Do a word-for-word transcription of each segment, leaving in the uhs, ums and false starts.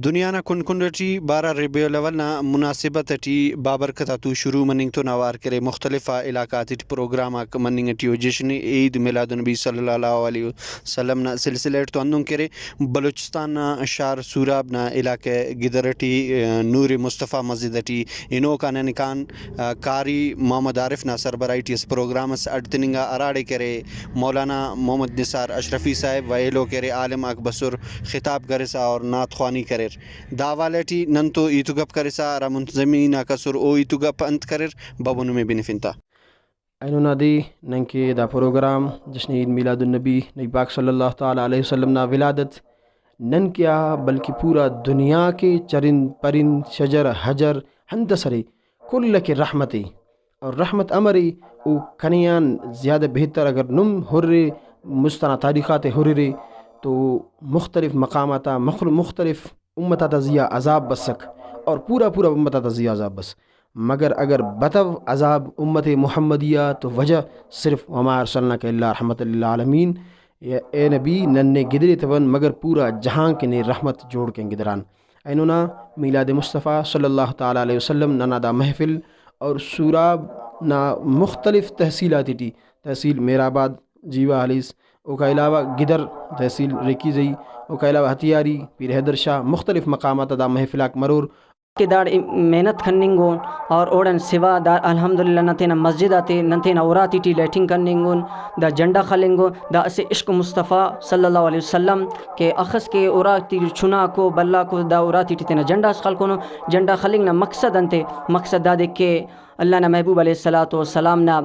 دنیا نا کنڈ کنڈ ٹی بارہ ربیع الاول نا مناسبت ٹی بابرکت آتون شروع مننگ تون اوار کرے، مختلف آ علاقہ غاتیٹی پروگرام آک مننگ ٹی ءُ۔ جشن عید میلاد النبی صلی اللہ علیہ وسلم نا سلسلہ ٹی تو ہندن کرے۔ بلوچستان نا شار سوراب نا علاقہ گدر ٹی، آ، نور مصطفی مسجد ٹی ہنوکا ننے کان، آ، قاری محمد عارف نا سربراہی ٹی اسہ پروگرام اس اڈ تننگا، ہراڑے کرے مولانا محمد نثار اشرفی صاحب و ایلو کرے عالم آک بسر، خطاب کرسا اور نعت خوانی کریر۔ دا حوالہ ٹی نن تو ہیت و گپ کرسا ہرا منتظمین آک اسر او ہیت و گپ انت کریر، بابو نمے بنفن تا۔ اینو نا دے نن کہ دا پروگرام جشن عید میلاد النبی، نبی پاک صلی اللہ تعالی علیہ وسلم نا ولادت، نن کہ آ بلکہ پورا دنیا کے چرند پرند، شجر حجر، ہند ئس ارے، کل ئکہ رحمت ءِ۔ اور رحمت امر ءِ؟ او کنے آن زیادہ بہتر اگر نم ہرے، مست ئنا تاریخ آتے ہررے تو مختلف مقامات آ مخل-، مختلف امت آتا زیہا عذاب بسک، اور پورا پورا امت آتا زیہا عذاب بس۔ مگر اگر بتو عذاب امت محمدیہ آ تو وجہ صرف وما ارسلناک الا رحمت للعالمین، یا اے نبی نن نے گدریتون مگر پورا جہان کہ نے رحمت جوڑ کین گدران۔ اینو نا میلاد مصطفی صلی اللہ تعالی علیہ وسلم ننا دا محفل اور سوراب نا مختلف تحصیل آتیٹی، تحصیل مہر آباد، جیوہ ہلیس، اوکا علاوہ گدر تحصیل ریکیزئی، اوکا علاوہ ہتیاری، پیر حیدر شاہ، مختلف مقامات آ دا محفل آک مرور۔ کہ داڑے محنت کننگ اُن اور اوڑان سوا دا الحمدللہ نن تینا مسجد آتے، نن تینا اراتے ٹی لیٹرنگ کننگ اُن، دا جھنڈا خلنگ اُن، دا اسہ عشق مصطفی صلی اللہ علیہ وسلم کہ اخس کہ اراتے ٹی چناکو بھلاکو دا اراتے ٹی تینا جھنڈا اس خلکنو۔ جھنڈا خلنگ نا مقصد انتے؟ مقصد دادے کہ اللہ نا محبوب علیہ الصلوۃ والسلام نا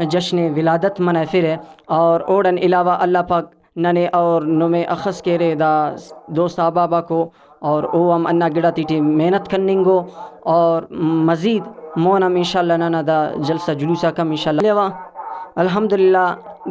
جشن ولادت منائفرہ، اور اوڑان علاوہ اللہ پاک ننے اور نمے اخس کہ ارے دا دوست احباب آکو، اور او ہم ہندا گڑاتے ٹی محنت کننگ او، اور مزید مون ہم انشاءاللہ ننا دا جلسہ جلوس آک ہم انشاءاللہ۔ الحمدللہ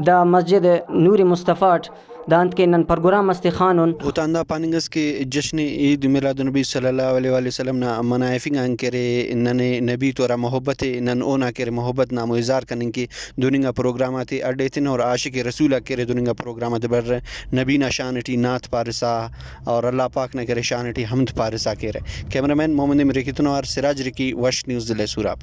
دا مسجد نور مصطفی اٹ دا انت کہ نن پروگرام اس تخانن۔ اوتا ہندا پاننگ ئس کہ جشن عید میلاد النبی صلی اللہ علیہ وآلہ وسلم نا منائفنگ آن کہ ارے ننے نبی تو ہرا محبت ءِ، نن اونا کہ ارے محبت نا ہمو اظہار کننگ کہ دہننگا پروگرام آتے اڈ ایتنہ اور عاشق رسول آک کہ ارے دہننگا پروگرام آتے بر نبی نا شان ٹی نعت پارسا اور اللہ پاک نا کہ ارے شان ٹی حمد پارسا کہ ارے۔ کیمرہ مین محمد امیر رکی تون اوار سراج رکی، وش نیوز، ضلع سوراب۔